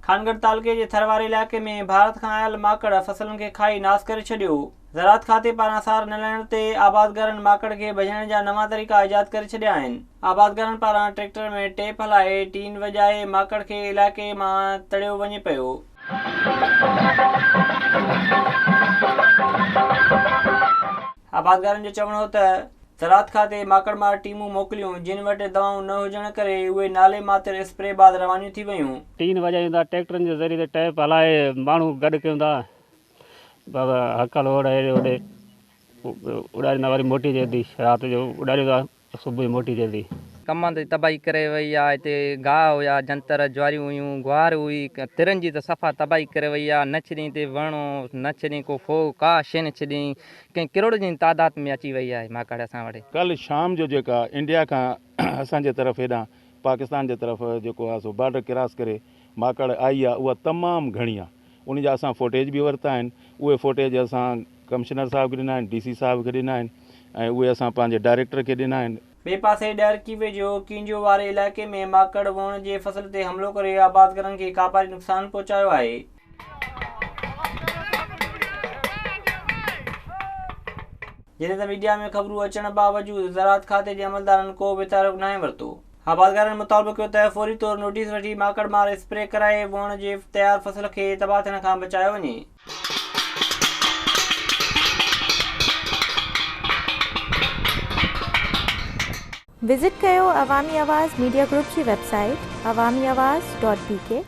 خانڳڙهه تعلقي جي ٿر واري علائقي ۾ ڀارت کان آيل ماڪڙ فصلن کي کائي ناس ڪري ڇڏيو. زراعت کاتي پاران سار نه لهڻ تي آبادگارن ماڪڙ کي ڀڄائڻ جا نوان طريقا ايجاد ڪري ڇڏيا آهن. آبادگارن پاران ٽريڪٽر ۾ ٽيپ هلائي ٽين وڄائي ماڪڙ کي علائقي مان تڙيو وڃي پيو. آبادگارن جو چوڻ هو ته زراعت کاتي ماڪڙ مار ٽيمون موڪليون جن وٽ دوائون نه هجڻ ڪري اهي نالي ماتر اسپري بعد روانيون ٿي ويون. ٽين وڄايون ٿا ٽريڪٽرن جي ذريعي تي ٽيپ هلائي ماڻهو گڏ ڪيون ٿا بابا هڪل هوڙ هيڏي هوڏي اڏاريندا وري موٽي اچي ٿي رات جو اڏاريون ٿا صبح جو موٽي اچي ٿي. ڪمند جي تباهي ڪري وئي آ هتي گاهه هيا جنتر جواريون هيون گوار هئي ترن جي ته صفا تباهي ڪري وئي آ نه ڇڏيائين هتي وڻ نه ڇڏيائين ڪو ڦوهه ڪا شيء نه ڇڏيائين ڪنهن ڪروڙ جي تعداد ۾ اچي وئي آهي ماڪڙ اسان وٽ. ڪلهه شام جو جيڪا انڊيا کان اسان جي طرف هيڏانهن پاڪستان جي طرف جيڪو آ سو بارڊر ڪراس ڪري ماڪڙ آئي آ اها تمام گهڻي آ ان جا اسان فوٽيج به ورتا آهن اهي فوٽيج اسان ڪمشنر صاحب کي ڏنا آهن ڊي سي صاحب کي ڏنا آهن ۽ اهي اسان پنهنجي ڊائريڪٽر کي ڏنا آهن. ٻئي پاسي ڏهرڪي ويجهو ڪينجهو واري علائقي ۾ ماڪڙ ووڻ جي فصل تي حملو ڪري آبادگارن کي ڪاپاري نقصان پهچايو آهي. جڏهن ته ميڊيا ۾ خبرون اچڻ باوجود زراعت کاتي جي عملدارن ڪو به تحرڪ ناهي ورتو. آبادگارن مطالبو ڪيو ته فوري طور نوٽيس وٺي ماڪڙ مار اسپري ڪرائي ووڻ جي تيار فصل کي تباهه ٿيڻ کان بچايو وڃي. وزٽ ڪيو عوامي آواز ميڊيا گروپ جي website Awami Awaz dot B K.